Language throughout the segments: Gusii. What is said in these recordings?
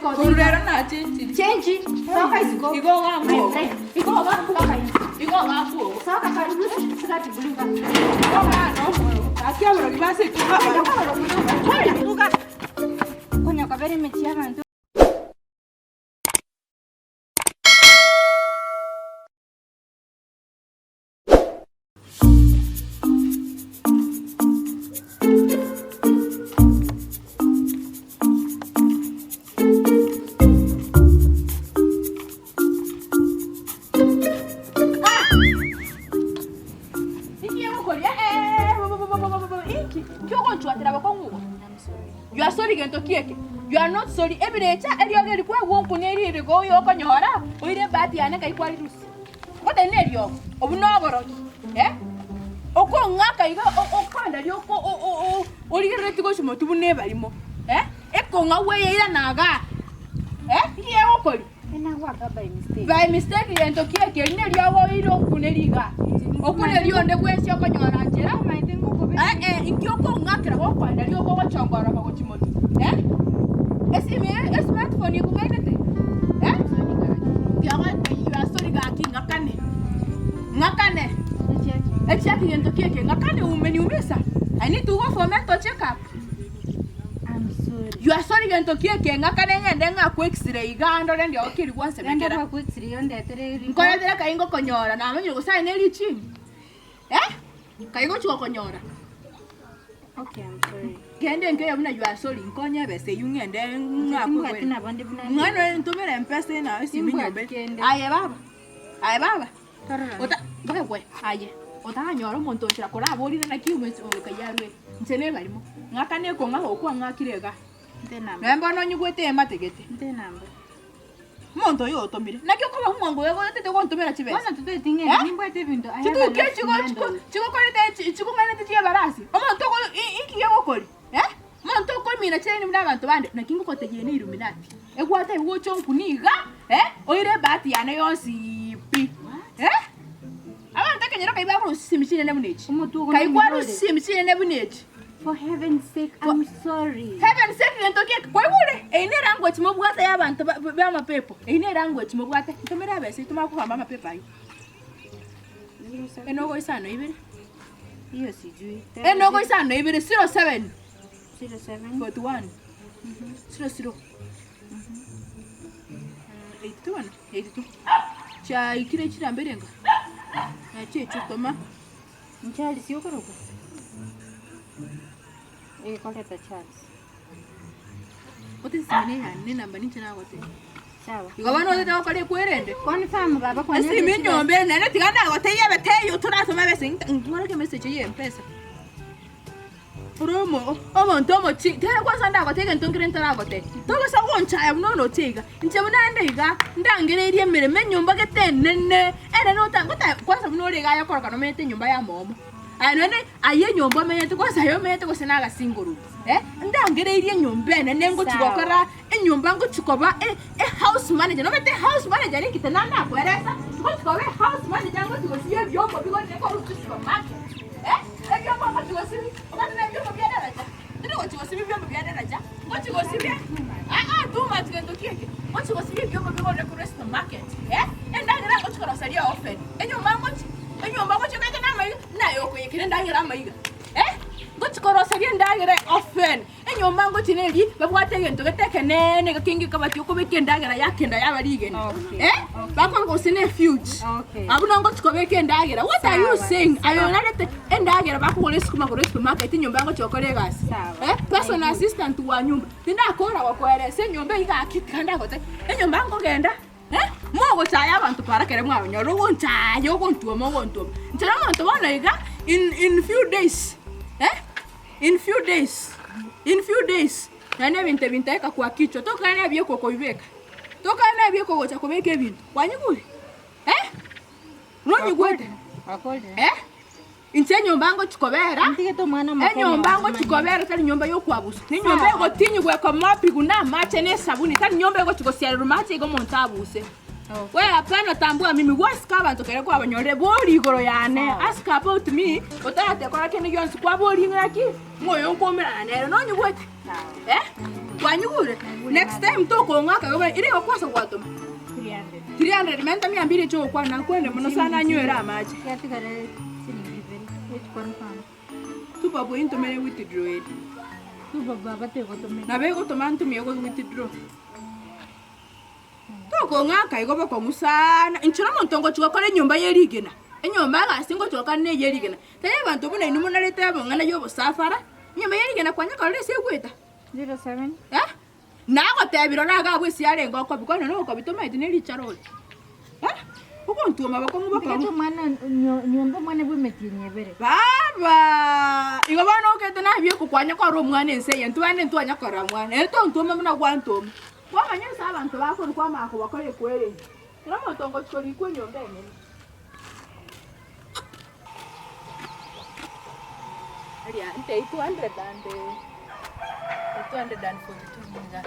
Korwa rero nachenchiri. Chenchi, soka isiko. Igo ogambe My obo. friend. Igo ogambe Soka obo. isiko. Igo ogambe obo. Soka karibu sikati blue. Igo ogana omoyo. Gaki abarogi ba seito Tuga. Konya kabere emechie y'abanto. You are sorry gento ki eke? You are not sorry. Ebirecha eriogo eri kwegwa onkune eri rigo oyo okonyora oire ebahati yane nkai kwarirusia. Gotari neriogo, obwo noborogi, eh? Okong'aka iga okoenderia oko origereretie gochia motwe buna ebarimo, eh? Ekong'au eyeirana igaa, eh? Inki gegokoria? Enagoaka by mistake. By mistake gento ki eke? Eri neriogo oire okuneri igaa, okuneria onde bwensi okonyora nchera, eh eh, inki okong'akera gokoenderia oko ogochongoroka gochia motwe, eh? Esimi eye esmartphone ekong'ainete, eh? You are sorry gaki ng'akane, ng'akane, echiaki gento ki eke, ng'akane umeniumisa, I need to go for mental check up. I'm sorry. You are sorry gento ki eke, ng'akane ng'ende ng'akwe x-ray igaa ndore ndiogo ki riria Genda gwansemekera. bwakwe x-ray ondetere report. Nkoretere kai ngokonyora, namanyire gose aye ne richini, eh? Kai gochi gokonyora. Okay, I'm sorry. Kende nkeiyo buna you are sorry, nkonye ebesa eywo ng'ende Timbwati ng'akwe nabo ndi buna Ng'ano ntomere mpesa ena esimi Timbwati nyombe. kende. Aye baba, aye baba, Tororane. ota mpaka kwe, aye, otanyora omonto onchera koraborire naki omwesi oyo kai arwete, inche nebarimo, ng'akane ekong'a gokwa ng'akire igaa. Nte namba. Nonya bono onyigwete eamate gete. Nte namba. Omonto oyo otomire, naki okoba omwango oyo otete gontomera chibesa? Bono totageti ng'ende Eh? nimbwate ebinto I have a Chitukia lot to chigo handle. chiko chigokorete chi chikong'ainete chi'ebarasi, omonto ogo i inki gegokoria eh? Omonto okomina chiaini buna abanto bande, naki ngogotegia eye ne illuminati, egwate gocha onkuni iga eh, oire ebahati yane yonsiiii pi eh? Abanto ekenyoro kai bakorusia chisemi chinene buna echi, Omotwe ogo kai nomorore. kwarusia chisemi chinene buna echi. For heaven's sake, I'm sorry. Heaven sake gento ki eke kwaigure? Eyio ne language mobwate ya abanto ba ba amapepo, eyio ne language mobwate, ntomere ebesa eyio tomanye kogamba amapepo aywo. Enogo isano ibere, Hiyo sijui. enogo isano ibere, zero seven, 07. 41, zero zero, 82 bono, 82. Chiaikire chinamba erenga? Nachio echio toma. Charles okorokwa? Eh, koreta Charles. Ote esimi neyane nenamba ninche nagotebia. Sawa. Igo bono otete gokora ekwerende. Confirm baba kwanya. Esimi enyomba enene tiga nagotebia ebe teiyo torasome ebesa nkore emessage ya mpesa. Ore omo omonto omochi tiga kwanza ndagotebie egento nkere ntaragotebia. Togosa gonchaya buna oroche iga, inche buna inde iga, ndangereirie emeremo enyomba gete enene, enene ota ngoteba kwanza buna ore iga aye okoroka nomenyete enyomba ya momo. Aye nonye aye enyomba omenyete kwanza aye omenyete gose na agasingororo eh, ndangereirie enyomba enene ngochi Sawa. gokora enyomba ngochi koba e ehouse manager, nomanyete ehouse manager ninki tena nakoeresa, ngochi koba ehouse manager ngochi gosiba ebiombo bigorire korwa supermarket eh, ebiombo ngochi gosibi. Omanyete na ebiombo bia daraja, tindi gochi gosibia ebiombo bia daraja, ngochi gosibia aa too much gento ki eke, ngochi gosibia ebiombo bigorire korwa esupermarket eh, endagera ngochi koroseria oven, enyomba ngochi enyomba ngochi okaete na amaiga, naye okoiyekera endagera amaiga eh, ngochi koroseria endagera oven, enyomba ngochi neri babwate egento gete ekeneene iga kenge ekabati okobeka endagera yakenda yaba rigena Okay, eh, bakoroka gose na efuge. Okay. Abwo nabo ngochi kobeka endagera, what are you Sawa, saying? Aye sawa. onarete endagera bakogora esukuma korwa esupermarket enyomba ngochi gokora egasi. Sawa. Eh, personal assistant wa nyumba, tindakora gokoeresa enyomba eyio gaki tiga ndagotebia, enyomba nkogenda eh, mogochaya abanto para ekero mwabanyora ogonchaya ogontwoma ogontwoma. Inche na omonto bono iga, in in few days eh, in few days, in few days, nonye na ebinto ebi ntaeka kwa kichwa, tokare na ebieko okobibeka, tokare na ebieko ogocha kobeka ebinto, kwanyigure? Eh, nonyigwete? Eh, inche enyomba ngochi kobera, Ntigete omwana omoke enyomba omoyo ngochi omanye. kobera tari nyomba yokoabusa, nenyomba Sawa. egotinyigwa ekomopigwa na amache na esabuni, tari nyomba egochi gosiarerwa mache iga omonto abuse. Okay. We hapana tambua mimi, gwasika abanto kere kwabanyorire, bori igoro yane, Sawa. ask about me, otarakora kende gionsi kwaboria ng'a ki, ng'a oyo nkoumerana nere, nonyigwete? Sawa. Eh? Kwanyigure? Next time tokong'aka igo ere igo kwasa gwatoma. 300. 300 menta mia mbili eche gokwana nakwende mono sana anywere amache. Kiatigare siringi ibere, echikonfirm. Tupapu intomere withdraw ere. Tupapu baba tegotomera. Nabo egotoma ntumie go withdraw. Tokong'aka igo bokong'u sana. Inche nomonto ngochia gokora enyomba ye rigena, enyomba egasi ngochia gokora neye rigena. Tari abanto buna inwe monarete amang'ana ya obosafara, enyomba ye rigena kwanya korora ase egweta. 07. Eh? Nagotebire ore iga abwo ase arenge okobi, korende nogokobi tomaeti ne richara ore. Eh? Ogontwoma bokong'u Ntigete bokong'u. omwana nyomba omwana bw'emetienyi ebere. Baba! Igo bono okete nabia okokwanya korora omwana ense eye, intwe bande ntwanya korora mwana. Ere tontwoma buna gwantwoma. Kwamanya ase abanto bakorwa kwamanya kobakora ekweri eye. Kera omonto ngochia korikwa enyomba enene. Aria ntei 200 and 242 niga.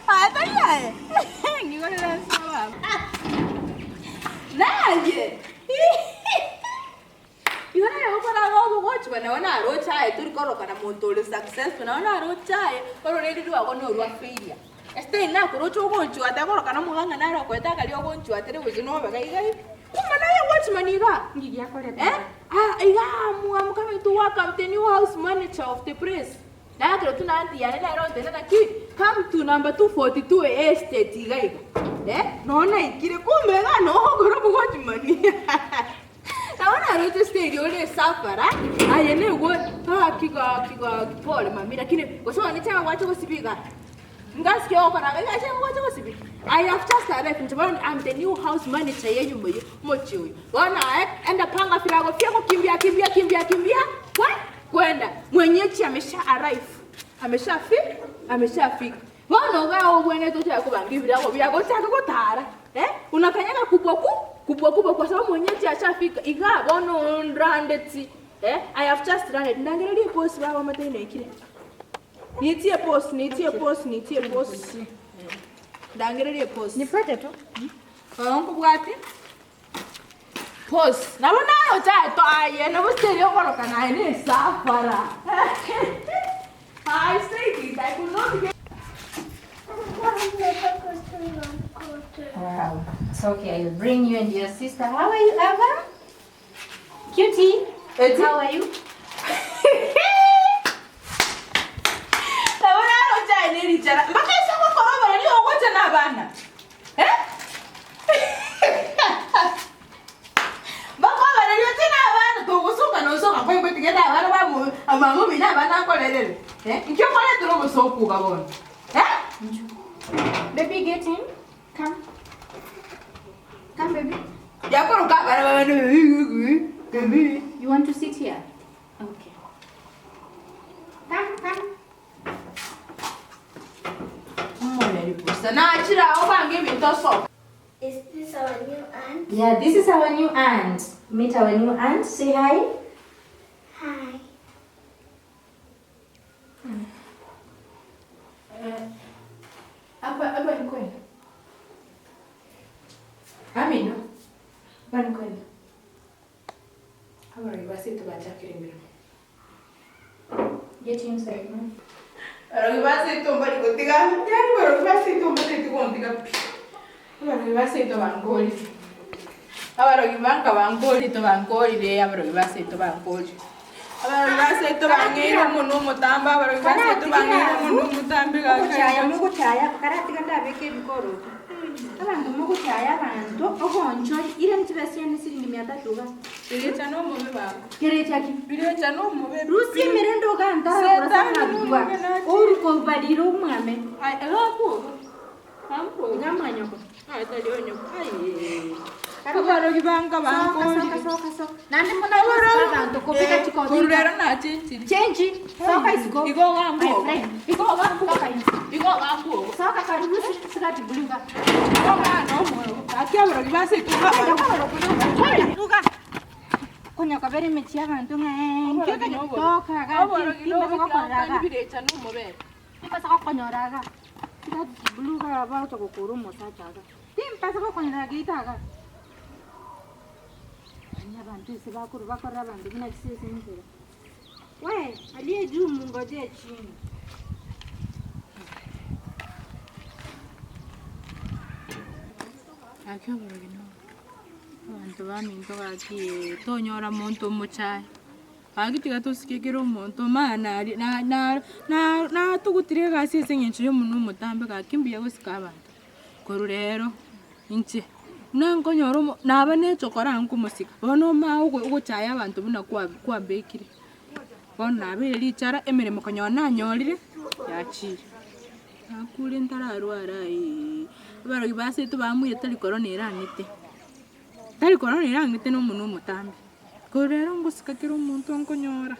Aye tari aye? Ng'igorere ase baba. Naye! Igo naye gokora iga obogochigwa nabo naroche aye tori korokana monto ore successful nabo naroche aye ororeri rwago norwa failure. Ase nakoroche ogonchwa takorokana omogaka ng'a nare okoete akaria ogonchwatere gose nobe iga iga iga. Kumbe naye watchman igaa. Nki giakorete? Eh, ah iga I'm coming to work I'm the new house manager of the place. Nagakera tu na aunty yane nere ontebia naki come to number 242 estate iga iga. Eh, nonya naikire kumbe iga noo okora obogochimani. Nabo naroche stage ore esafara, aye nigo gaki gaki gaki pole mami lakini gose bono niche gwacha gosibia igaa. Ngasikia ogokora iga igache gwacha gosibia. I have just arrived inche bono I'm the new house manager ya enyomba eye omochie oyo. Bono aye enda panga virago biago kimbia kimbia kimbia kimbia kwe kwenda mwenyeji amesha arrive ameshafika ameshafika. Bono iga obwenerete ochake kobanga ebirago biago ochake gotara eh, unakanyaga kubwa ku kubwa kubwa kwa sababu mwenyeji ashafika igaa bono onrandeti eh, I have just landed ndangererie eposi baba omotebie naikire nitie eposi nitie eposi nitie eposi ndangererie eposi Nipate tu. Oo nkobwate posi nabo naye ochaete aye nabo siteri okoroka naye na esafara I said it I could not get Wow. It's okay. I'll bring you and your sister. How are you, Ava? Cutie. Eti? How are you? Nabo naro chaye nerichara mpaka ase ogokorobora nigo ogocha na abana eh? Mpaka obareri oche na abana togosoka nosoka nkoigwete na abana bamo mama omino abana akorerere eh? Inki okoretera obosoku iga bono eh? Baby, get in. Come. Come, baby. Yakoroka abana babane You want to sit here? Okay. Come, come. Omoreri bosa nachire ao banga ebinto osoka. Is this our new aunt? Yeah, this is our new aunt. Meet our new aunt. Say hi. Hi. Hapa hapa ni kwenu. Amina. Hapa ni kwenu. Abarogi baseito bachakire emirimo. Get inside. ma'am. Abarogi baseito mbari gotiga, yaani abarogi baseito mbateti gontiga pi. Abarogi baseito bankorire. Abarogi banka bankorire bankorire abarogi baseito bankorire. Abarogi baseito bang'eire omonwa omotambe abarogi baseito bang'eire omonwa omotambe Mogochaya, gaka. mogochaya. Karatiga ndabeka ebikoroto. Abanto mogochaya abanto ogonchori ire nchibesiane siringi mia tatu iga. Birecha na omobe baba. Kerecha ki? Birecha na omobe. Rusia emerende ogantara Setani kurasa ng'atwa. nomobe nache. Orukobarire omwame. Ai, agakuoga. Amkuoga. Iga mwanyoko. Aye tari onye aye. Abarogi banga bankorire. Soka, soka, soka. Naende mbuna ogosika abanto kobeka chikobi. Korwa rero nachenchiri. Chenchi. Soka isiko. Igo ogamba My obo. friend. Igo ogamba obo. Soka isiko. Igo ogamba obo. Soka karibu sikati buluga. Igo omwana omoyo. Gaki abarogi baseito Luga. Konya kobera emechie y'abanto ng'a eh, toka iga, Oborogi timbasa gokorora iga. birecha nomobere. Timbasa gokonyora iga. Sikati blue iga bagocha gokora omosacha iga. Timbasa gokonyora geita iga. Yaani abanto ase bakorwa bakorera abanto buna chisese nchera. Wee, aliye juu mungojee chini. Gaki oborogi nobo. Abanto baminto gaki tonyora monto omochaye, gaki tiga tosike kera omonto maana aria na na na natugutire egasi ase eng'encho ya omonwe omotambe gaki mbuya gosika abanto. Korwa rero, inche, buna nkonyora omo naba na echokora nkomosika, bono omanye ogo ogochaya abanto buna kwa kwambekire, bono nabeire richara emeremo konyora nanyorire, yachire. Nakure ntararwara ayeee, abarogi baseto bamoire tari korona erang'ite, tari korona erang'ite na omonwe omotambe, korwa rero ngosika kera omonto nkonyora.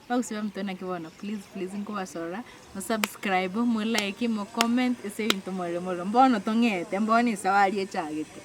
Bagusii baminto naki bono please please nkobasorora mo subscribe, mo like, mo comment ase ebinto more mororo. Mbono tong'ete, mbono esabari echagete.